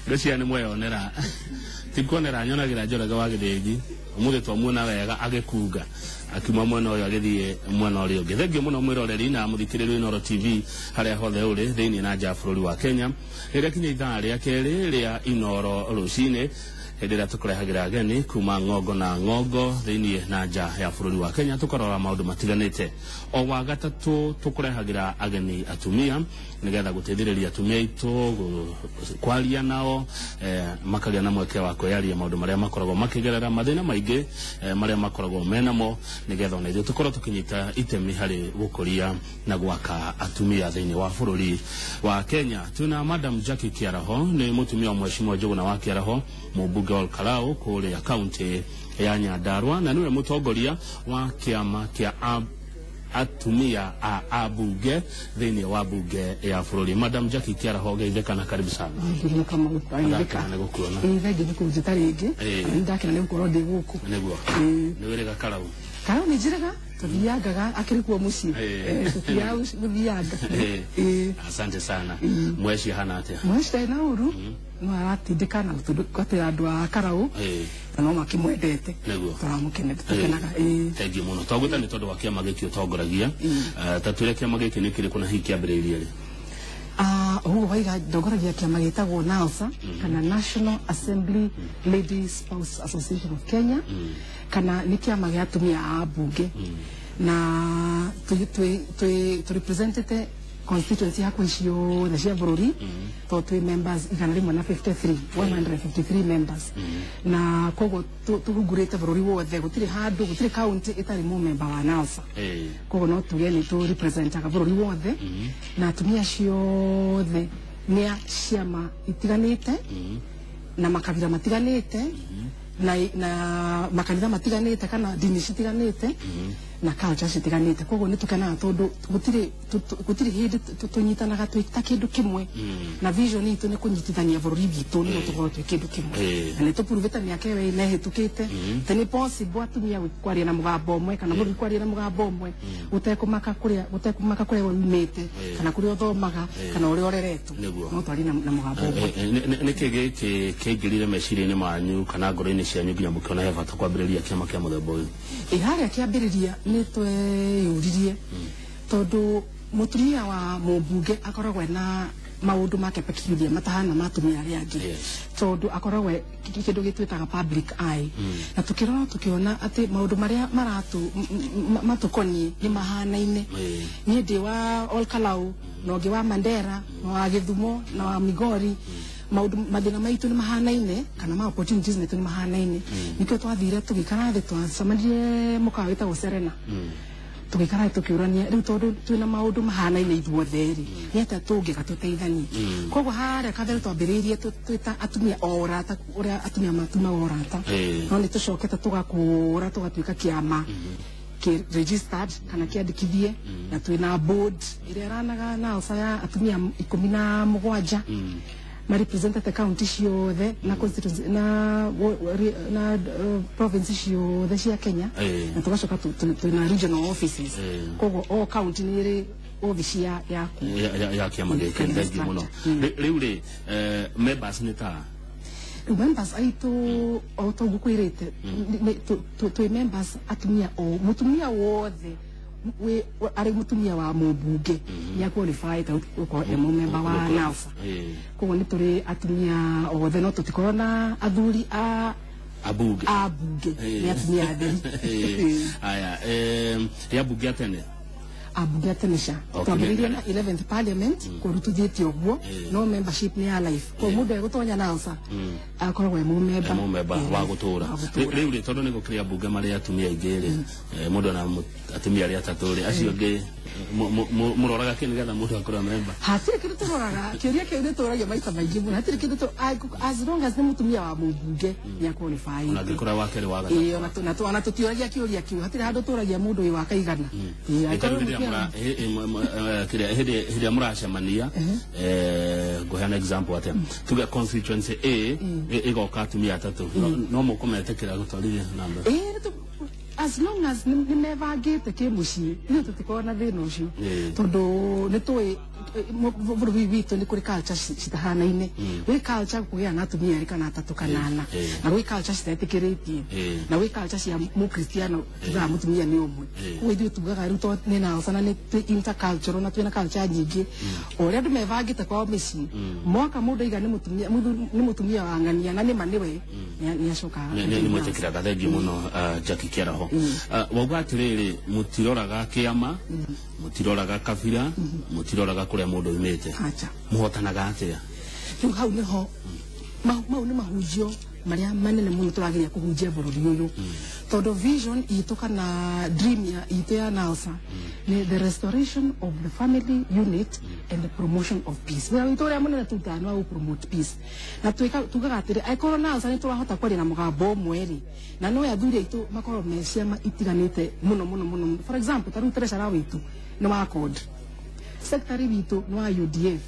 Ngwĩciria nĩ mweyonera, ti kuonera nyonagira Njoroge wa Gĩthĩnji ũmũthĩ twamuona wega agĩkunga akiuma mwena ũyũ agĩthiĩ mwena ũrĩa ũngĩ. Thengiũ mũno mwĩroreri na mũthikĩrĩria wa Inooro TV harĩa hothe ũrĩ thĩinĩ na nja ya bũrũri wa Kenya. Rĩrĩa kinya ithaa rĩa kerĩ rĩa Inooro rũcinĩ, hĩndĩ ĩrĩa tũkũrehagĩra ageni kuma ng'ongo na ng'ongo thĩinĩ na nja ya bũrũri wa Kenya, tũkarora maũndũ matiganĩte. O wa gatatũ tũkũrehagĩra ageni atumia nĩgetha gũteithĩrĩria atumia aitũ kwaria nao, makagĩa na mweke wa kwĩyaria maũndũ marĩa makoragwo makĩgerera, mathĩna maingĩ marĩa makoragwo menamo, nĩgetha ona ithuĩ tũkorwo tũkĩnyita itemi harĩ gũkũria na gwaka atumia thĩinĩ wa bũrũri wa Kenya. Twĩna Madam Jackie Kiaraho, nĩ mũtumia wa Mheshimiwa Njũgũna wa Kiaraho, mũmbunge wa Olkalau kũrĩa kaunti ya Nyandarua, na nĩwe mũtongoria wa kĩama kĩa atumia a abunge thĩinĩ wa bunge ya bũrũri. Madam Jackie Kiaraho, geithĩka na karibu sana. Ngiri kama Ndakena geithĩka. nĩ gũkuona. Ĩĩ, thengiũ nĩ kũnjĩta rĩngĩ. Nĩ ndakena nĩ gũkorwo ndĩ gũkũ. Nĩguo. Ĩĩ. Nĩ wĩrĩga Karau? Karau nĩ njĩrĩga tũthiangaga akĩrĩ kuo mũciĩ. Tũthiaga gũthianga. Ĩĩ. Asante sana. Mweshi hana atĩa? Mweshi ndarĩ na ũru, no aratindĩka na gũtũgatĩra andũ a Karau na no makĩmwendete. Nĩguo. Tũramũkenera, tũkenaga. Ĩĩ. Thengiũ mũno. Twagwĩta nĩ tondũ wa kĩama gĩkĩ ũtongoragia. Ta twĩre kĩama gĩkĩ nĩ kĩrĩkũ na hihi kĩambĩrĩirie rĩ? Ũguo waiga, ndongoragia kĩama gĩtagwo NALSA, kana National Assembly Ladies Spouse Association of Kenya, kana nĩ kĩama gĩa atumia a mbunge, na tũ representete constituency hakuhĩ ciothe cia bũrũri, tondũ twĩ members 153, 153 members, na koguo tũhungurĩte bũrũri wothe. Gũtirĩ handũ, gũtirĩ county ĩtarĩ mũmemba wa NALSA. Koguo no tuge nĩ tũ representaga bũrũri wothe, na atumia ciothe nĩ a ciama itiganĩte na makabira matiganĩte na makanitha matiganĩte kana ndini citiganĩte na culture citiganĩte. Koguo nĩ tũkenaga tondũ gũtirĩ hĩndĩ tũnyitanaga twĩ ta kĩndũ kĩmwe, na vision itũ nĩ kũnyitithania bũrũri witũ nĩguo tũkorwo twĩ kĩndũ kĩmwe. Na nĩ tũpuruvĩte mĩaka ĩyo ĩna ĩhĩtũkĩte atĩ nĩ possible atumia kwaria na mũgambo ũmwe kana bũrũri kwaria na mũgambo ũmwe gũtekũmaka kũrĩa umĩte kana kũrĩa ũthomaga kana ũrĩa ũreretwo. No twarie na mũgambo ũmwe. Nĩ kĩ gĩkĩ kĩaingĩrire meciria-inĩ manyu kana ngoro-inĩ cianyu nginya mũkĩona he bata kwambĩrĩria kĩama kĩa mũthemba ũyũ? Ĩ, harĩa kĩambĩrĩria nĩ tweyũririe tondũ mũtumia wa mũmbunge akoragwo ena maũndũ make peculiar matahana ma atumia arĩa angĩ, tondũ akoragwo kĩndũ gĩtwĩtaga public eye, na tũkĩrora tũkĩona atĩ maũndũ marĩa maratu matũkoniĩ nĩ mahanaine. Niĩ ndĩ wa Olkalau na ũngĩ wa Mandera na wa Gĩthumo na wa Migori, maũndũ mathĩna maitũ nĩ mahanaine kana ma opportunities maitũ nĩ mahanaine. Nĩkĩo twathire tũgĩikara thĩ, twacemanirie mũkawa wĩtagwo Serena, tũgĩikara thĩ tũkĩũrania, rĩu tondũ twĩna maũndũ mahanaine ithuothe rĩ, nĩ atĩa tũngĩka tũteithanie? Koguo harĩa kabere twambĩrĩirie twĩta atumia o ũrata, ũrĩa atumia matumaga ũrata, no nĩ tũcokete tũgakũra tũgatuĩka kĩama kĩ registered kana kĩandĩkithie, na twĩna board ĩrĩa ĩranaga NALSA ya atumia 17 marepresentete county ciothe na constituency na province ciothe cia Kenya. Na tugacoka twĩna regional offices. Koguo o county nĩ ĩrĩ obici ya yaku ya kĩama gĩkĩ. Thengiũ mũno. Rĩu rĩ, members nĩ ta Rĩu members aitũ, o ta ũguo kwĩrĩte, twĩ members atumia, o mũtumia wothe wĩ arĩ mũtumia wa mũmbunge nĩ aqualify gũkorwo e mũmemba wa NALSA. Koguo nĩ tũrĩ atumia othe, no tũtikorwo na athuri a abunge. A bunge, nĩ atumia atheri. Aya, ya bunge a tene? Ambunge a tene ca. Twambĩrĩirie na 11th Parliament, kũu tũthiĩte ũguo, no membership nĩ ya life, koguo mũndũ egũtonya NALSA akoragwo e mũmemba. E mũmemba wa gũtũra. Wa gũtũra. Rĩu rĩ, tondũ nĩ gũkĩrĩ ambunge marĩ atumia aingĩ rĩ, mũndũ na atumia arĩa atatũ rĩ, acio angĩ mũroraga kĩ nĩgetha mũndũ akorwo memba? Hatirĩ kĩndũ tũroraga. Kĩũria kĩu nĩ tũragio maita maingĩ mũno. Hatirĩ kĩndũ as long as nĩ mũtumia wa mũmbunge nĩ aqualify. Ona angĩkorwo wa kerĩ, wa gatatũ? Ĩĩ, ona tũtiũragia kĩũria kĩu. Hatirĩ handũ tũragia mũndũ wĩ wa kaigana. Ĩĩ, Ĩ, tondũ angĩkorwo hĩndĩ ĩrĩa mũtumia ĩ, kĩrĩa hĩndĩ ĩrĩa mũracemania, ngũheana example atĩa, tuge constituency A ĩgoka atumia atatũ, no mũkũmetĩkĩra gũtwarithia na mbere? Ĩĩ, as long as nĩ mebangĩte kĩmũciĩ, ithuĩ tũtikoragwo na thĩna ũcio, tondũ nĩ tũĩ bũrũri witũ nĩ kũrĩ culture citahanaine. Gwĩ culture kũgĩa na atumia erĩ kana atatũ kana ana, na gwĩ culture citetĩkĩrĩtie, na gwĩ culture cia mũkristiano tugaga mũtumia nĩ ũmwe. Koguo ithuĩ tugaga rĩu to nĩ na sana nĩ twĩ intercultural na twĩna culture nyingĩ. O ũrĩa andũ mebangĩte kwao mĩciĩ, mwaka mũndũ aiga nĩ mũtumia, nĩ mũtumia wa ng'ania na nĩma nĩwe nĩ acokaga. Nĩ mwĩtĩkĩraga. Thengiũ mũno, Jackie Kĩaraho. Wauga atĩrĩrĩ, mũtiroraga kĩama, mũtiroraga kabira, mũtiroraga kũrĩa mũndũ oimĩte. Acha. Mũhotanaga atĩa? Rĩu hau nĩho mau nĩ mahunjio marĩa manene mũno tũrageria kũhunjia bũrũri ũyũ, tondũ vision itũ kana dream ya itũ ya NALSA nĩ the restoration of the family unit and the promotion of peace. Wĩra witũ ũrĩa mũnene tũrutaga nĩ wa gũ-promote peace, na tugaga atĩrĩ, angĩkorwo NALSA nĩ tũrahota kwaria na mũgambo ũmwe rĩ, na no athuri aitũ makorwo me ciama itiganĩte mũno mũno mũno. For example, ta rĩu treasurer witũ nĩ wa CORD, secretary witũ nĩ wa UDF,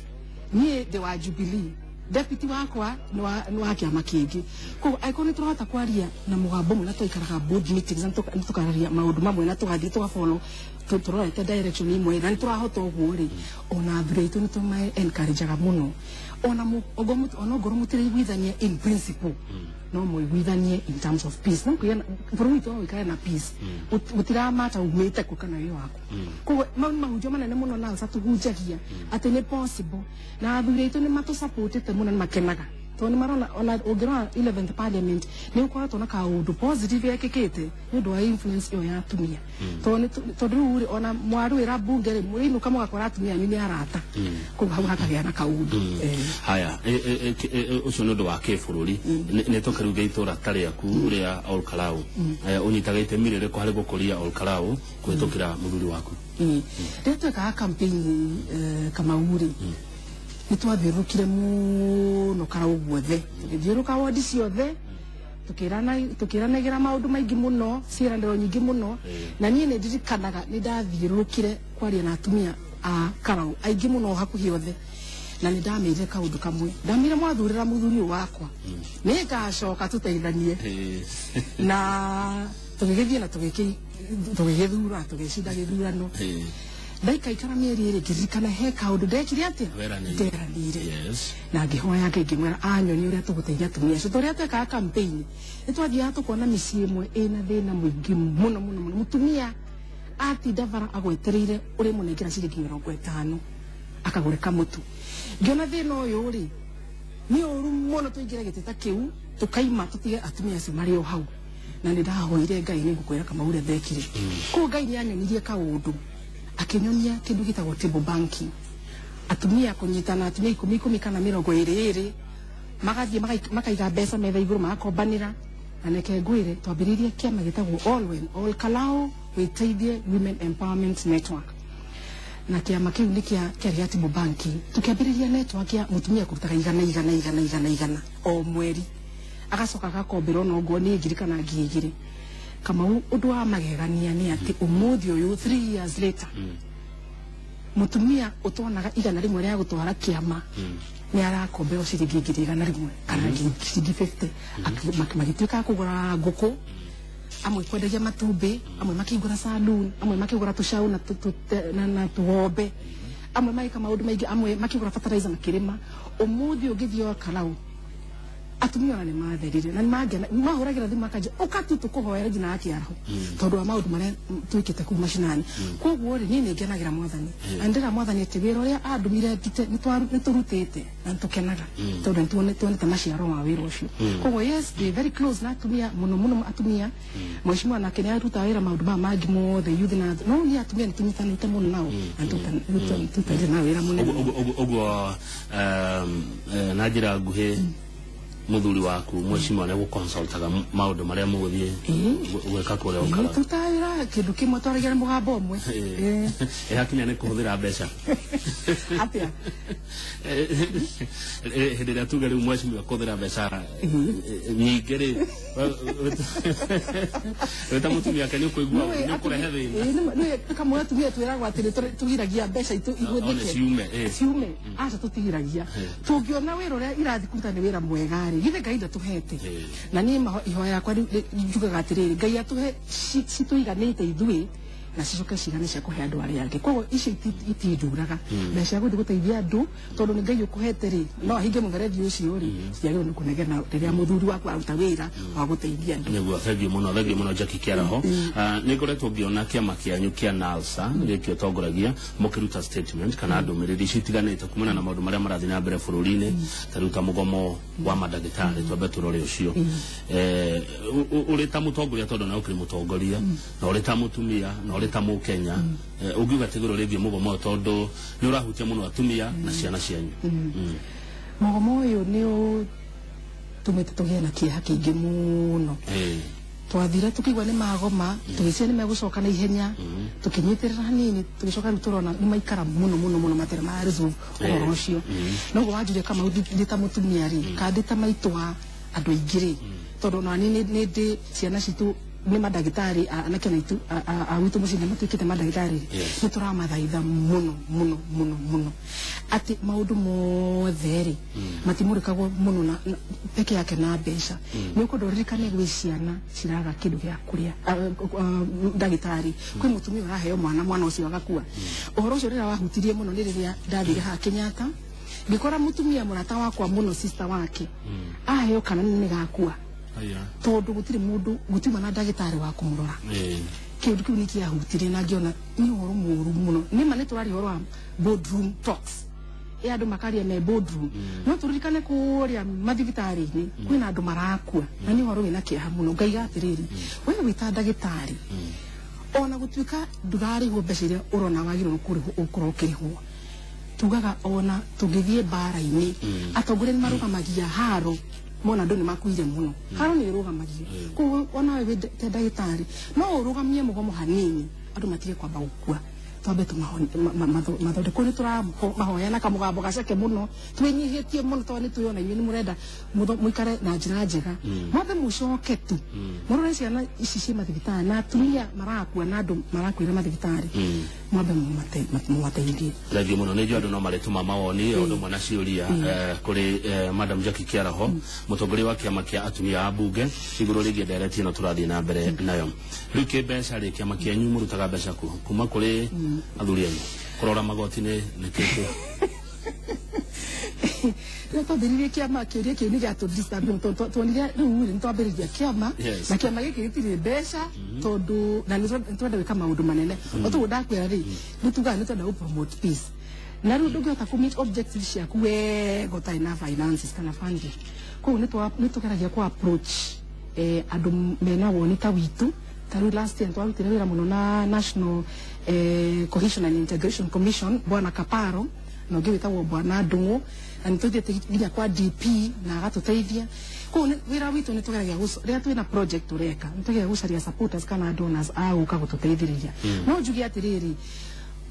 niĩ ndĩ wa Jubilee, deputy wakwa nĩ wa kĩama kĩngĩ. Koguo angĩkorwo nĩ tũrahota kwaria na mũgambo ũmwe na tũikaraga board meetings na tũkararia maũndũ mamwe na tũgathiĩ tũgafollow tũrorete direction imwe na nĩ tũrahota ũguo rĩ, ona athuri aitũ nĩ tũma encourageaga mũno, ona ona ongorwo mũtiraiguithania in principle, no mũiguithanie in terms of peace. No kũgĩa bũrũri witũ no ũikare na peace, gũtiramata umĩte kũ kana wĩ waku. Koguo mau nĩ mahunjio manene mũno NALSA tũhunjagia atĩ nĩ possible, na athuri aitũ nĩ matũsupportĩte mũno, nĩ makenaga tondũ nĩ marona ona ũngĩrora 11th parliament nĩ ũkoretwo na kaũndũ positive gekĩkĩte nĩ ũndũ wa influence ĩyo ya atumia, tondũ rĩu rĩ, ona mwarũĩra mbunge rĩ, mũrĩinũka mũgakora atumia anyu nĩ arata. Koguo hau hakagĩa na kaũndũ. Haya, ũcio nĩ ũndũ wa kĩbũrũri. Nĩ tũkĩruge itũra ta rĩaku rĩa Olkalau. Ũnyitaga itemi rĩrĩkũ harĩ gũkũria Olkalau kũhĩtũkĩra mũthuri waku? Rĩrĩa twekaga campaign, Kamau rĩ, nĩ twathiũrũrũkire mũno Karau guothe, tũgĩthiũrũrũka wodi ciothe, tũkĩranagĩra maũndũ maingĩ mũno, ciĩranĩro nyingĩ mũno. Na niĩ nĩ ndirikanaga nĩ ndathiũrũrũkire kwaria na atumia a Karau aingĩ mũno hakuhĩ othe, na nĩ ndamerire kaũndũ kamwe. Ndamire, mwathurĩra mũthuri ũyũ wakwa, nĩ ngacoka tũteithanie. Na tũgĩgĩthiĩ na tũgĩgĩthura, tũgĩcinda gĩthurano. Ndaikaikara mĩeri 2, ngĩririkana he kaũndũ ndekire atĩa? Weranĩire. Nderanĩire. Na ngĩhoya Ngai, ngĩmwĩra anyonie ũrĩa tũgũteithia atumia acio. Tondũ rĩrĩa twekaga campaign nĩ twathiaga tũkona mĩciĩ ĩmwe ĩna thĩna mũingĩ mũno mũno mũno. Mũtumia atinda bara agwetereire ũrĩmũnengera ciringi 50 akagũre kamũtu. Ngĩona thĩna ũyũ rĩ nĩ ũru mũno, tũingĩre gĩtĩ ta kĩu tũkaima tũtige atumia acio marĩ o hau. Na nĩ ndahoire Ngai, nĩ ngũkwĩra Kamau ũrĩa ndekire. Koguo Ngai nĩ anyonirie kaũndũ, akĩnyonia kĩndũ gĩtagwo table banking, atumia kũnyitana, atumia 10 10 kana 20 20, magathiĩ makaiga mbeca metha igũrũ, magakombanĩra. Na neke ngwĩre, twambĩrĩirie kĩama gĩtagwo Olwen, Ol Kalou Wĩteithie Women Empowerment Network, na kĩama kĩu nĩ kĩa kĩarĩ gĩa table banking. Tũkĩambĩrĩria network ya mũtumia kũrutaga 100 100 100 100 100 o mweri, agacoka agakombera ona ũguo nĩ 1,000 kana 2,000. Kamau, ũndũ wa magegania nĩ atĩ ũmũthĩ ũyũ, 3 years later, mũtumia ũtonaga 100 rĩa gũtwara kĩama nĩ arakomberwo ciringi 1,100 kana ciringi 50. Magĩtuĩka a kũgũra ngũkũ, amwe kwendagia matumbĩ, amwe makĩhingũra saloon, amwe makĩgũra tũcaũ na na tũgombe, amwe magĩka maũndũ maingĩ, amwe makĩgũra fertilizer makĩrĩma. Ũmũthĩ ũngĩthiĩ o Karau, atumia ona nĩ matherire na nĩmangena, mahũragĩra thimũ makanja ũka tu tũkũhoera nginya Kĩaraho tondũ wa maũndũ marĩa twĩkĩte kũu macinani. Koguo rĩ, niĩ nĩ ngenagĩra Mwathani na ndĩra Mwathani atĩ wĩra ũrĩa andũmire ndute nĩ tũrutĩte na nĩ tũkenaga tondũ nĩ tuonete maciaro ma wĩra ũcio. Koguo yes, ndĩ very close na atumia mũno mũno. Atumia, mheshimiwa nake nĩ arutaga wĩra maũndũ maya mangĩ mothe, youth na no niĩ atumia nĩ tũnyitanĩte mũno nao na nĩ tũrutĩte nao wĩra mũnene. Ũguo na njĩra nguhĩ, mũthuri waku mheshimiwa nĩ gũconsultaga maũndũ marĩa mũgũthiĩ gwĩka kũrĩa ũkaraga? Tũrutaga wĩra kĩndũ kĩmwe, twaragia na mũgambo ũmwe. Ĩ hakinya nĩ kũhũthĩra mbeca? Atĩa? Hĩndĩ ĩrĩa tuge rĩu mheshimiwa kũhũthĩra mbeca nyingĩ rĩ, wĩ ta mũtumia ake nĩ ũkũigua nĩ ũkũrehe thĩna? Kamwe atumia twĩragwo atĩ nĩ tũgiragia mbeca itũ One ihũthĩke. Ciume. Ciume? Aca, tũtigiragia. Tũngĩona wĩra ũrĩa irathi kũruta nĩ wĩra mwega rĩ, githĩ Ngai ndatũhete? Na niĩ ihoya yakwa rĩu njugaga atĩrĩrĩ, Ngai atũhe citũiganĩte ithuĩ na na cicoke cigane cia kũhe andũ arĩa angĩ. Koguo ici itinduraga mbeca cia gũthiĩ gũteithia andũ, tondũ nĩ Ngai ũkũhete rĩ, no ahinge mũberethi ũcio rĩ, ciagĩrĩirwo nĩ kũnegena rĩrĩa mũthuri waku aruta wĩra wa gũteithia andũ. Nĩguo, thengio mũno Jackie Kĩaraho. Nĩ ngoretwo ngĩona kĩama kĩanyu kĩa NALSA gĩkĩ ũtongoragia mũkĩruta statement kana ndũmĩrĩri citiganĩte kumana na maũndũ marĩa marathiĩ na mbere bũrũri-inĩ, ta rĩu ta mũgomo wa mandagĩtarĩ, twambe tũrore ũcio. Ũrĩ ta mũtongoria, tondũ nawe ũkĩrĩ mũtongoria, na ũrĩ ta mũtumia, na ũrĩ ta mũkenya, ũngiuga atĩ igũrũ rĩgiĩ mũgomo ũyũ, tondũ nĩ ũrahutia mũno atumia na ciana cianyu? Mũgomo ũyũ nĩ ũtũmĩte tũgĩe na kĩeha kĩingĩ mũno. Twathire tukigua nĩ magoma, tũgĩciria nĩ megũcoka na ihenya, tũkĩnyitĩrĩra hanini, tũgĩcoka rĩu tũrona nĩ maikara mũno mũno mũno matirĩ ma resolve ũhoro ũcio. Noguo wanjuria Kamau, ndĩ ta mũtumia rĩ, kana ndĩ ta maitũ wa andũ aingĩ rĩ, tondũ ona niĩ nĩ ndĩ ciana citũ nĩ mandagĩtarĩ, anake aitũ a gwitũ mũciĩ nĩ matuĩkĩte mandagĩtarĩ, nĩ tũramathaitha mũno mũno mũno mũno atĩ maũndũ mothe rĩ matimũrĩkagwo mũno na peke yake na mbeca. Nĩ ũkwenda ũririkane gwĩ ciana ciraga kĩndũ gĩa kũrĩa ndagĩtarĩ, kwĩ mũtumia ũraheo mwana, mwana ũcio agakua. Ũhoro ũcio rĩrĩa wahutirie mũno nĩ rĩrĩa ndathire haha Kenyatta, ngĩkora mũtumia mũrata wakwa mũno, sister wake, aheo kana nĩ gakua, tondũ gũtirĩ mũndũ, gũtiuma na ndagĩtarĩ wa kũmũrora. Kĩũndũ kĩu nĩ kĩahutirie na ngĩona nĩ ũhoro mũũru mũno. Nĩ ma nĩ tũraria ũhoro wa boardroom talks, ĩ andũ makaria me boardroom, no tũririkane kũrĩa mathibitarĩ-inĩ kwĩna andũ marakua, na nĩ ũhoro wĩna kĩeha mũno. Ngaiga atĩrĩrĩ, we wĩ ta ndagĩtarĩ, ona gũtuĩka ndũrarĩhwo mbeca iria ũrona wagĩrĩirwo kũrĩhwo, ũkorwo ũkĩrĩhwo, tugaga ona tũngĩthiĩ mbara-inĩ, atongoria nĩ marũgamagia haro mona andũ nĩ makuire mũno, haro nĩ ĩrũgamagio. Koguo ona we wĩ ta ndagĩtarĩ no ũrũgamie mũgomo hanini, andũ matige kwamba gũkua, twambe tũmathondekwo. Nĩ tũramahoya na kamũgambo gaceke mũno, twĩnyihĩtie mũno, tondũ nĩ tũĩ ona inyuĩ nĩ mũrenda mũikare na njĩra njega. Mwambe mũcoke tu mũrore ciana ici ciĩ mathibitarĩ na atumia marakua na andũ marakuĩra mathibitarĩ, mwambe mũmateithie. Thengio mũno. Nĩ njũĩ andũ no marĩtũma mawoni o ũndũ ũmwe na ciũria kũrĩ Madam Jackie Kĩaraho, mũtongoria wa kĩama kĩa atumia a mbunge, igũrũ rĩgiĩ ndereti ĩno tũrathiĩ na mbere nayo. Rĩu kĩmbeca rĩ, kĩama kĩanyu mũrutaga mbeca kũ kuma kũrĩ athuri anyu kũrora magoti nĩ kĩkĩ? Rĩrĩa twambĩrĩirie kĩama, kĩũria kĩu nĩ gĩatũ tondũ tuonire rĩu rĩ nĩ twambĩrĩria kĩama, na kĩama gĩkĩ gĩtirĩ mbeca, tondũ na nĩ twenda gwĩka maũndũ manene. O toguo ndakwĩra rĩ, nĩ tugaga nĩ twenda gũ promote peace, na rĩu ndũngĩhota kũ meet objectives ciaku wega ũtarĩ na finances kana funding. Koguo nĩ tũgeragia kũ approach andũ mena woni ta witũ. Ta rĩu last year twarutire wĩra mũno na National Cohesion and Integration Commission, Bwana Kaparo na ũngĩ wĩtagwo Bwana Ndung'u, na nĩ tũthiĩte nginya kwa DP na agatũteithia. Koguo wĩra witũ nĩ tũgeragia rĩrĩa twĩna project tũreka, nĩ tũgeragia gũcaria supporters kana donors a gũka gũtũteithĩrĩria. No njuge atĩrĩrĩ,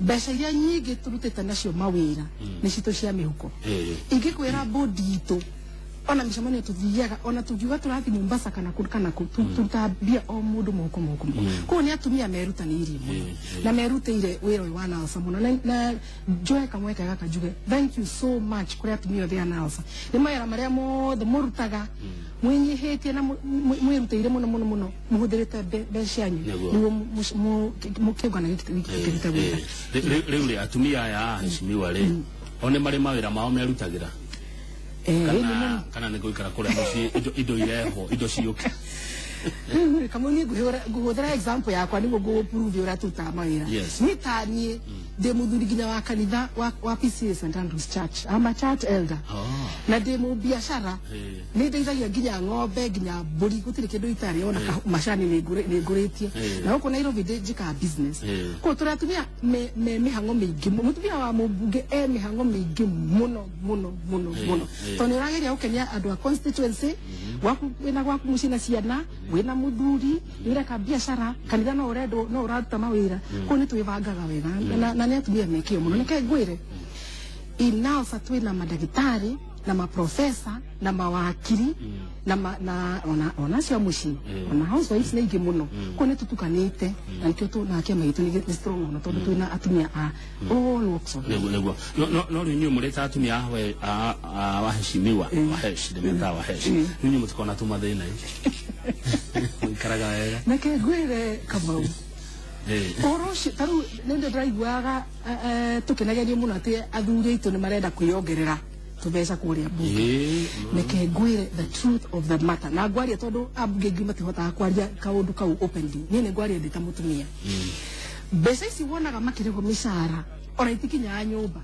mbeca iria nyingĩ tũrutĩte nacio mawĩra nĩ citũ cia mĩhuko. Ingĩkwĩra bodi itũ, ona mĩcemanio tũthiaga, ona tũngiuga tũrathiĩ Mombasa kana kũ kana kũ, tũrutaga mbia o mũndũ mũhuko mũhuko mũhuko. Koguo nĩ atumia merutanĩirie mũno na merutĩire wĩra ũyũ wa NALSA mũno, na njoe kamweke gaka njuge thank you so much kũrĩ atumia othe a NALSA nĩ mawĩra marĩa mothe mũrutaga mwĩnyihĩtie na mwĩrutĩire mũno mũno mũno, mũhũthĩrĩte mbeca cianyu nĩguo kĩũngano gĩkĩ kĩrute wĩra. Rĩu rĩ, atumia aya aheshimiwa rĩ, o nĩ marĩ mawĩra mao merutagĩra kana nĩ gũikara kũrĩa mũciĩ, indo irehwo, indo ciũke? Kamau, niĩ ngũhũthĩra example yakwa nĩguo ngũprove ũrĩa tũrutaga mawĩra. Niĩ ta niĩ ndĩ mũthuri nginya wa kanitha wa PCA St Andrews Church. I'm a church elder. Na ndĩ mũbiacara, nĩ ndeithagia nginya ng'ombe nginya mbũri, gũtirĩ kĩndũ itarĩ, ona macani nĩ ngũrĩtie. Na gũkũ Nairobi ndĩ njĩkaga business. Koguo tũrĩ atumia me mĩhang'o mĩingĩ. Mũtumia wa mũmbunge e mĩhang'o mĩingĩ mũno mũno mũno mũno, tondũ nĩ ũrageria gũkenia andũ a constituency gwaku, wĩna gwaku mũciĩ na ciana, wĩna mũthuri, nĩ ũreka biacara, kanitha no ũrendwo, no ũraruta mawĩra. Koguo nĩ twĩbangaga wega, na nĩ atumia mekĩo mũno. Nĩke ngwĩre, in NALSA twĩna mandagĩtarĩ na maprofesa na mawakiri na ona acio a mũciĩ, ona housewives nĩ aingĩ mũno. Koguo nĩ tũtukanĩte, na nĩkĩo na kĩama gitũ nĩ strong mũno, tondũ twĩna atumia a all walks of life. Nĩguo. No rĩu inyuĩ mũrĩ ta atumia a waheshimiwa, wahesh, ndĩmetaga wahesh, rĩu inyuĩ mũtikona tu mathĩna mũikaraga wega? Nake ngwĩre Kamau, Ũhoro ũcio ta rĩu nĩ ndĩraiguaga tũkĩnegerio mũno atĩ athuri aitũ nĩ marenda kwĩyongerera tũbeca kũrĩa mbunge. Reke ngwĩre the truth of the matter, na ngwaria tondũ ambunge aingĩ matihotaga kwaria kaũndũ kau openly. Niĩ nĩ ngwaria ndĩ ta mũtumia. Mbeca ici wonaga makĩrĩhwo mĩcara ona itikinyaga nyũmba,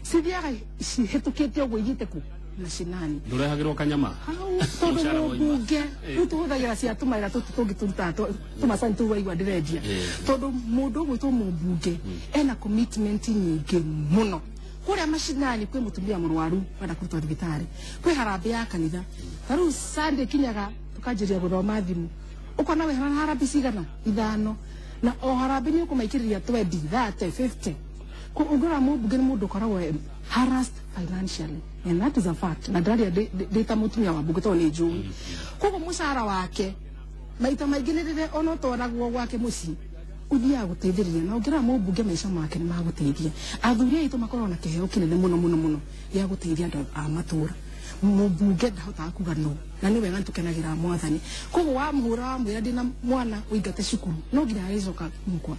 cithiaga cihĩtũkĩte ũguo ithiĩte kũ mashinani. Ndũrehagĩrwo kanyama hau tondũ mũmbunge rĩu tũhũthagĩra cia tũmawĩra tũtũ tũngĩ tũrutaga tũmacani tũu waigua ndĩrendia, tondũ mũndũ ũgwĩtwo mũmbunge ena commitment nyingĩ mũno kũrĩa mashinani. Kwĩ mũtumia mũrwaru wenda kũrutwo thibitarĩ, kwĩ harambĩ ya kanitha, ta rĩu Sunday kinyaga tũkanjĩrĩria gũthoma thimũ, ũkona wĩ harambĩ cigana 5, na o harambĩ nĩ ũkũmaikĩrĩria 20, 30, 50. Ũngĩrora mũmbunge nĩ mũndũ ũkoragwo harassed financially, and that is a fact, na ndĩraria ndĩ ta mũtumia wa mbunge tondũ nĩ njũĩ. Koguo mũcara wake maita maingĩ nĩ rĩrĩa ona ũtwaragwo gwake mũciĩ ũthiaga gũteithĩrĩria, na ũngĩrora mũmbunge maica make nĩ magũteithia. Athuri aitũ makoragwo na kĩheo kĩnene mũno mũno mũno gĩa gũteithia andũ a matũra. Mũmbunge ndahotaga kuga no, na nĩ wega nĩtũkenagĩra mwathani. Koguo wamũhũra wamwĩra ndĩna mwana ũingate cukuru, no nginya arĩcoka mũkwa.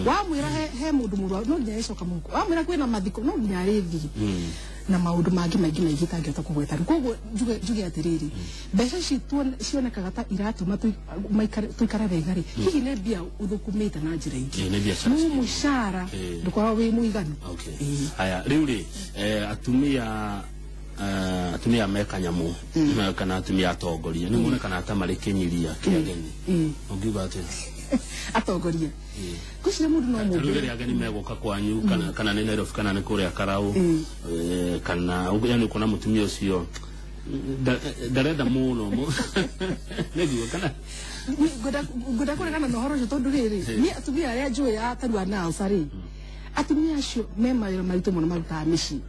Wamwĩra he mũndũ mũrwaru, no nginya arĩcoka mũkwa. Wamwĩra kwĩna mathiko, no nginya arĩthiĩ, na maũndũ mangĩ maingĩ maingĩ itangĩhota kũgweta rĩu. Koguo njuge atĩrĩrĩ, mbeca ici cionekaga ta iratũma tũikare wega rĩ, hihi nĩ mbia ũthũkũmĩte na njĩra ingĩ, no mũcara ndũkoragwo wĩ mũiganu. Haya, rĩu rĩ, atumia me kanyamũ kana atumia atongoria nĩ monekana ta marĩ kĩnyiria kĩa ageni, ũngiuga atĩa? Atongoria ngwĩciria mũndũ no mũndũ rĩrĩa ageni megũka kwanyu, kana nĩ Nairobi kana nĩ kũrĩa Karau, kana yani ũkona mũtumia ũcio ndarenda mũno nĩguo kana ngwenda kũregana na ũhoro ũcio, tondũ rĩrĩ niĩ atumia arĩa njũĩ a tarua na Alsa rĩ, atumia acio me mawĩra maritũ mũno marutaga mĩciĩ.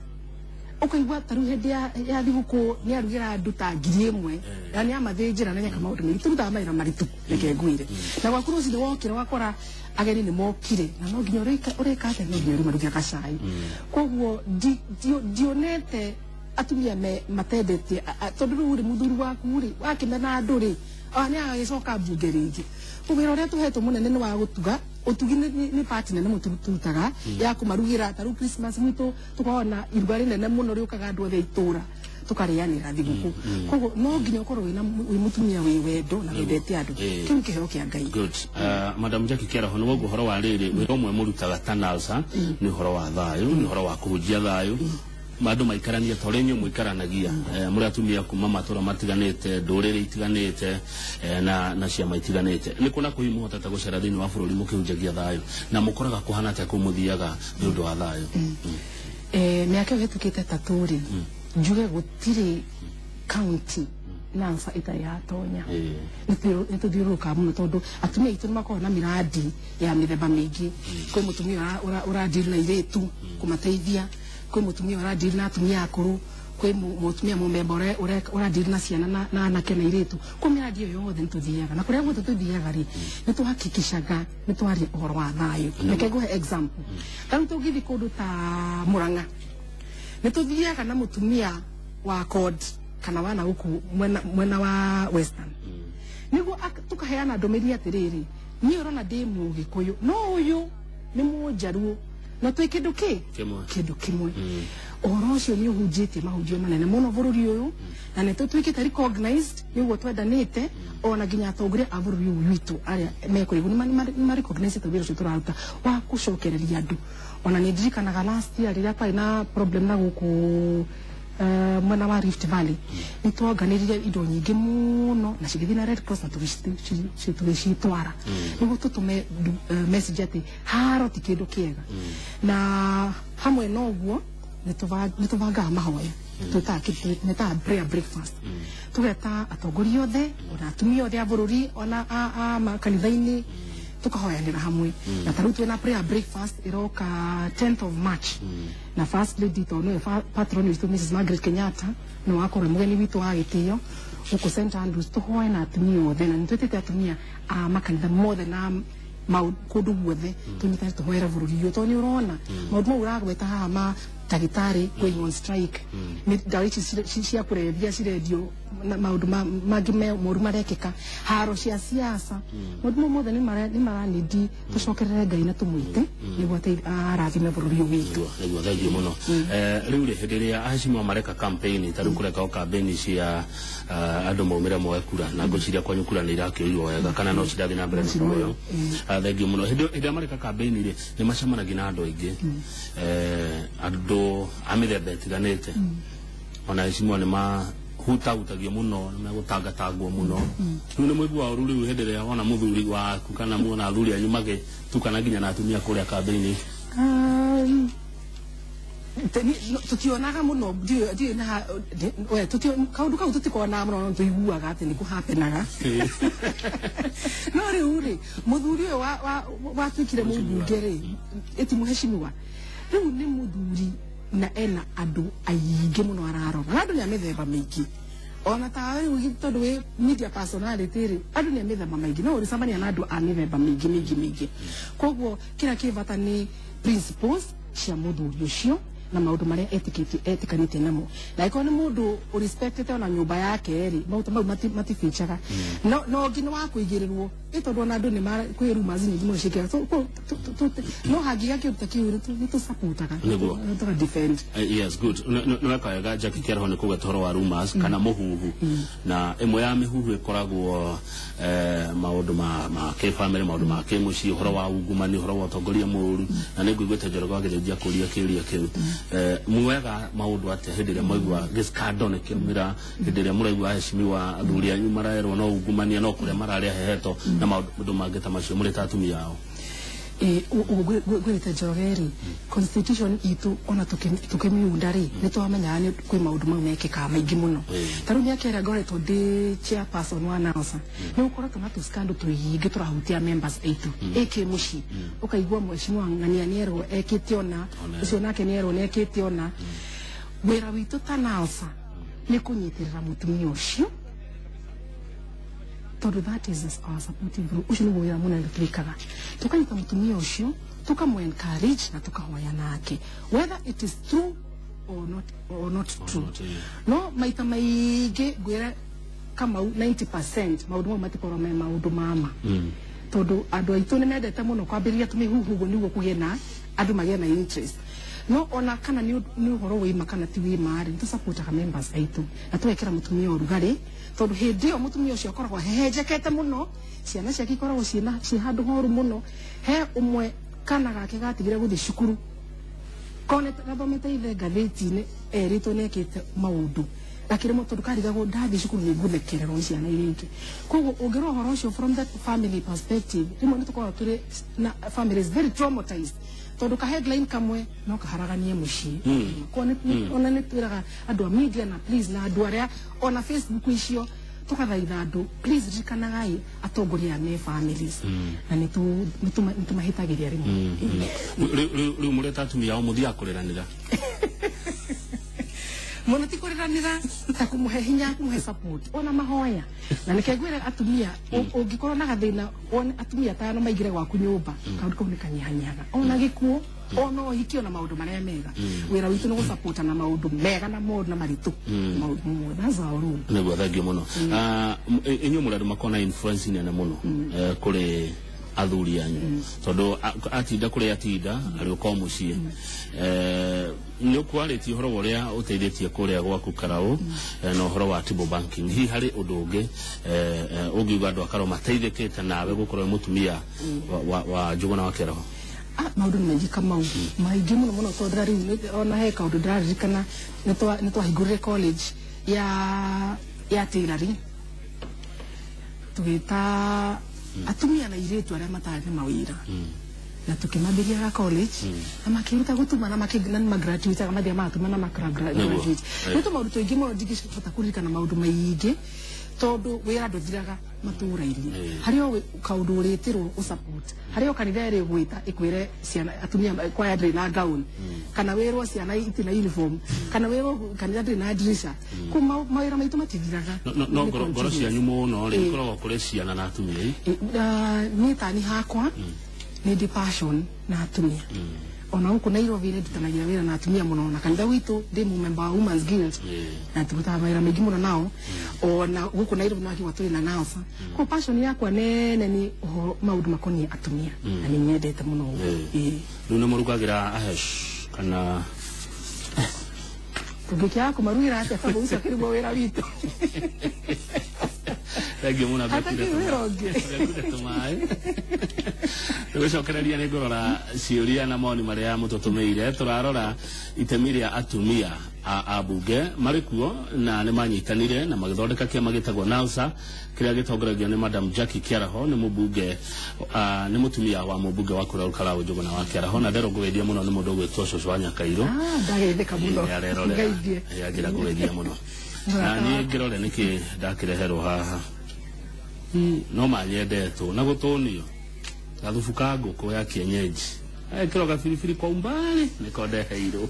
Ũkaigua ta rĩu hĩndĩ ya thigũkũ nĩ arugĩra andũ ta 1000, na nĩ amathĩnjĩra na nĩeka maũndũ maingĩ. Tũrutaga mawĩra maritũ, reke ngwĩre. Na gwaku rũcinĩ wokĩra ũgakora ageni nĩ mokire, na no nginya ũreka atĩa, no nginya ũrĩmarugĩra gacai. Koguo ndionete atumia matendete, tondũ rĩu rĩ mũthuri waku rĩ wakĩmena andũ rĩ, nĩ agagĩcoka mbunge rĩngĩ. Wĩra ũrĩa tũhetwo mũnene nĩ wa gũtuga. Ũtugi nĩ part nene mũno tũrutaga ya kũmarugĩra. Ta rĩu Christmas gwitũ tũkoragwo na iruga rĩnene mũno rĩũkaga andũ othe itũra tũkarĩanĩra thigũkũ. Koguo no nginya ũkorwo wĩ mũtumia wĩ wendo na wendete andũ, kĩu nĩ kĩheo kĩa Ngai. Good. Madam Jackie Kĩaraho, nĩ woguo ũhoro wa rĩrĩ wĩra ũmwe mũrutaga ta NALSA nĩ ũhoro wa thayũ, nĩ ũhoro wa kũhunjia thayũ, andũ maikaranie ta ũrĩa inyuĩ mũikaranagia mũrĩ atumia kuma matũra matiganĩte, ndũrĩrĩ itiganĩte, na ciama itiganĩte. Nĩ kuona kũhi mũhotete gũcera thĩinĩ wa bũrũri mũkĩhunjagia thayũ, na mũkoraga kũhana atĩa kũu mũthiaga nĩ ũndũ wa thayũ? Mĩaka ĩyo ĩhĩtũkĩte ĩtatũ rĩ, njuge gũtirĩ county NALSA ĩtarĩ yatonya. Nĩ tũthiũrũrũkaga mũno tondũ atumia aitũ nĩ makoragwo na mĩrandi ya mĩthemba mĩingĩ. Kwĩ mũtumia ũradiri na airĩtu kũmateithia, kwĩ mũtumia ũradiri na atumia akũrũ, kwĩ mũtumia mũmemba ũradiri na ciana na anake na airĩtu. Kwĩ mĩrandi ĩyo yothe nĩ tũthiaga, na kũrĩa guothe tũthiaga rĩ, nĩ tũhakikishaga nĩ twaria ũhoro wa thayũ. Reke ngũhe example. Ta rĩu tũngĩthiĩ kũndũ ta Murang'a, nĩ tũthiaga na mũtumia wa CORD kana wa na gũkũ mwena wa Western, nĩguo tũkaheana ndũmĩrĩri atĩrĩrĩ, niĩ ũrona ndĩ Mũgĩkũyũ, no ũyũ nĩ Mũnjaruo, na twĩ kĩndũ kĩndũ kĩmwe. Ũhoro ũcio nĩ ũhunjĩtie mahunjio manene mũno bũrũri ũyũ, na nĩ tũtuĩkĩte recognized nĩguo twendanĩte, ona nginya atongoria a bũrũri ũyũ witũ arĩa me kũraihu nĩ ma recognize wĩra ũcio tũraruta wa gũcokereria andũ. Ona nĩ ndirikanaga last year rĩrĩa kwarĩ na problem na gũkũ mwena wa Rift Valley, nĩ twonganĩrire indo nyingĩ mũno na cigĩthiĩ na Red Cross na tũgĩcitwara nĩguo tũtũme message atĩ haro ti kĩndũ kĩega. Na hamwe na ũguo nĩ tũbangaga mahoya, twĩtaga prayer breakfast, tũgeta atongoria othe ona atumia othe a bũrũri ona a makanitha-inĩ, tukahoyanĩra hamwe. Na ta rĩu twĩna prayer breakfast ĩroka 10th of March, na first lady tondũ nĩwe patron witũ Mrs Margaret Kenyatta nĩwe wakorwo mũgeni witũ wa gĩtĩo gũkũ St Andrews, tũhoe na atumia othe, na nĩ twĩtĩte atumia a makanitha mothe na kũndũ guothe tũnyitane tũhoere bũrũri ũyũ, tondũ nĩ ũrona maũndũ mau ũragweta haha ma ndagĩtarĩ going on strike, nĩ ndawa ici cia kũrebia cirendio na maũndũ mangĩ moru marekĩka, haro cia siasa, maũndũ mau mothe nĩ maranindi tũcokerere Ngai na tũmwĩte nĩguo arathime bũrũri ũyũ witũ. Nĩguo, thengiũ mũno. Rĩu rĩ, hĩndĩ ĩrĩa aheshimiwa mareka campaign, ta rĩu kũreka o campaign cia andũ maumĩre moe kura, na ngwĩciria kwanyu kura nĩ irakĩoirwo wega kana no cirathiĩ na mbere na kuoywo. Thengiũ mũno. Hĩndĩ ĩrĩa mareka campaign rĩ, nĩ macemanagia na andũ aingĩ, andũ a mĩthemba ĩtiganĩte, ona aheshimiwa nĩ mahutahutagio mũno, nĩ megũtangatangwo mũno. Rĩu nĩ mũiguaga ũru rĩu hĩndĩ ĩrĩa wona mũthuri waku kana muona athuri anyu magĩtukana nginya na atumia kũrĩa campaign? Tutionaga mũno, ndiũĩ na we kaũndũ kau tũtikonaga mũno, no tũiguaga atĩ nĩ kũhapenaga. No rĩu rĩ, mũthuri ũyũ watuĩkire mũmbunge rĩ, ĩti mũheshimiwa, rĩu nĩ mũthuri na ena andũ aingĩ mũno ararora, na andũ nĩ a mĩthemba mĩingĩ. Ona ta rĩu tondũ wĩ media personality rĩ, andũ nĩ a mĩthemba maingĩ, no ũrĩcemania na andũ a mĩthemba mĩingĩ mĩingĩ mĩingĩ. Koguo kĩrĩa kĩ bata nĩ principles cia mũthuri ũcio na maũndũ marĩa etĩkanĩtie namo, na angĩkorwo nĩ mũndũ ũrespectete ona nyũmba yake rĩ, maũndũ mau matibicaga. No ũngĩ nĩ wa kũigĩrĩrwo ĩ, tondũ ona andũ nĩ kwĩ rumors nyingĩ mũno ciĩkĩraga. No hangĩgĩa kĩndũ ta kĩu nĩ tũsupportaga, tũka defend. Yes, good. Nĩ weka wega Jackie Kĩaraho nĩ kũgweta ũhoro wa rumors kana mũhuhu, na ĩmwe ya mĩhuhu ĩkoragwo maũndũ ma kĩbamĩrĩ, maũndũ ma kĩmũciĩ, ũhoro wa ungumania, ũhoro wa ũtongoria mũũru, na nĩ ngũiguĩte Njoroge wa Gĩthĩnji akũria kĩũria kĩu. Muoyaga maũndũ atĩa hĩndĩ ĩrĩa mwaigua gĩskando nĩ kĩaumĩra, hĩndĩ ĩrĩa mũraigua aheshimiwa athuri anyu marerwo no ungumania, no kũrĩa mararĩa heheto na maũndũ mangĩ ta macio, mũrĩ ta atumia ao? Ngwĩrĩte Njoroge rĩ, constitution itũ ona tũkĩmiunda rĩ, nĩ twamenyaga nĩ kwĩ maũndũ mau mekĩkaga maingĩ mũno. Ta rĩu mĩaka ĩrĩa ngoretwo ndĩ chairperson wa NASA, nĩ gũkoretwo na tũskando tũingĩ tũrahutia members aitũ ĩkĩ mũciĩ, ũkaigua mheshimiwa ng'ania nĩerwo ekĩte ona ũcio, nake nĩerwo nĩekĩte ona. Wĩra witũ ta NASA nĩ kũnyitĩrĩra mũtumia ũcio, tondũ that is our supportive role. Ũcio nĩguo wĩra mũnene twĩkaga, tũkanyita mũtumia ũcio, tukamũ encourage na tukahoya nake, whether it is true or not, or not true. No maita maingĩ ngwĩre Kamau 90% maũndũ mau matikorwo me maũndũ mama, tondũ andũ aitũ nĩ mendete mũno kwambĩrĩria tũmĩhuhu ũguo nĩguo kũgĩe na andũ magĩe na interest. No ona kana nĩ ũhoro wĩma kana ti wĩma rĩ, nĩtũsupportaga members aitũ na tũgekĩra mũtumia ũrugarĩ, tondũ hĩndĩ ĩyo mũtumia ũcio akoragwo ahehenjekete mũno, ciana ciake ikoragwo ciĩ handũ horu mũno. He ũmwe kana gake gatigire gũthiĩ cukuru, kone gathomete ithe ngathĩti-inĩ erĩtwo nĩ ekĩte maũndũ, gakĩremwo tondũ karigagwo ndathiĩ cukuru nĩ ngũthekererwo nĩ ciana iria ingĩ. Koguo ũngĩrora ũhoro ũcio from that family perspective, rĩmwe nĩ tũkoragwo tũrĩ na families very traumatized, tondũ ka headline kamwe no kaharaganie mũciĩ. Ona nĩ twĩraga andũ a media na please, na andũ arĩa ona Facebook icio, tũkathaitha andũ, please ririkanagai atongoria me families, na nĩ tũmahĩtagĩria rĩmwe. Rĩu mũrĩ ta atumia ao mũthiaga kũrĩranĩra mũno? Ti kũrĩranĩra, ta kũmũhe hinya, kũmũhe support ona mahoya. Na nĩkĩo ngwĩra atumia, ũngĩkorwo na gathĩna, wone atumia atano maingĩre gwaku nyũmba, kaũndũ kau nĩ kanyihanyihaga, ona gĩkuũ, ona ũhiki, ona maũndũ marĩa mega. Wĩra witũ nĩ gũsupport na maũndũ mega na moru na maritũ, maũndũ mothe. That's our role. Nĩguo, thengiũ mũno. Inyuĩ mũrĩ andũ makoragwo na influence nene mũno kũrĩ athuri anyu, tondũ atinda kũrĩa atinda arĩũka o mũciĩ. Nĩ ũkwarĩtie ũhoro wa ũrĩa ũteithĩtie kũrĩa gwaku Karaũ na ũhoro wa table banking. Hihi harĩ ũndũ ũngĩ ũngiuga andũ a Karaũ mateithĩkĩte nawe gũkorwo wĩ mũtumia wa Njũgũna wa Kĩaraho? Maũndũ nĩ maingĩ Kamau, maingĩ mũno mũno, tondũ rĩu ona he kaũndũ ndĩraririkana, nĩ twahingũrire college ya tailoring, tũgĩta atumia na airĩtu arĩa matarĩ na mawĩra, na tukĩmambĩria ga college na makĩruta gũtuma na na nĩmagraduate, mathiaga magatuma na makagraduate. Nĩ tũmaũndũ tũingĩ mũno, ndingĩhota kũririkana maũndũ maingĩ, tondũ wĩra ndũthiraga matũra-inĩ. Harĩ o kaũndũ ũrĩtĩrwo ũsupport, harĩ o kanitha ĩrĩ gwĩta ĩkwĩre ciana atumia kwaya ndĩrĩ na gown, kana wĩrwo ciana itirĩ na uniform, kana wĩrwo kanitha ndĩrĩ na dirisha. Kũu mawĩra maitũ matithiraga. No ngoro cianyu mũno rĩ ikoragwo kũrĩ ciana na atumia? Niĩ tani hakwa nĩ ndĩ passion na atumia. Ona gũkũ Nairobi nĩ ndutanagia wĩra na atumia mũno, na kanitha witũ ndĩ mũmemba wa Women's Guild na tũrutaga mawĩra maingĩ mũno nao. Ona gũkũ Nairobi nakiuga tũrĩ na NASA. Koguo passion yakwa nene nĩ ũhoro maũndũ makoniĩ atumia, na nĩ nyendete mũno ũguo. Ĩĩ. Rĩu nĩ mũrugagĩra ahesh kana? Tũngĩkĩaga kũmarugĩra atĩa, tondũ ũcio akĩrigwo wĩra witũ? Thengiũ mũno. Hatakĩrĩ wĩra ũngĩ. Tũmaĩ tũgĩcokereria nĩ ngũrora ciũria na mawoni marĩa mũtũtũmĩire. Tũrarora itemi rĩa atumia a ambunge marĩ kuo, na nĩ manyitanire na magĩthondeka kĩama gĩtagwo NASA kĩrĩa gĩtongoragio nĩ Madam Jackie Kiaraho. Nĩ mũmbunge, nĩ mũtumia wa mũmbunge wa kũrĩa Olkalau, Njũgũna wa Kiaraho, na nderwo ngũgeithia mũno nĩ mũndũ ũgwĩtwo cũcũ wa Nyakairũ. Ah, ndageithĩka mũno. Nĩ arerorera. Ngeithie. Anjĩra ngũgeithia mũno, na niĩ ngĩrore nĩkĩ ndakĩreherwo haha. No manyendetwo na gũtũnio gathubu ka ngũkũ ya kienyeji, ekĩrwo gabiribiri kwa umbali, nĩko ndeheirwo.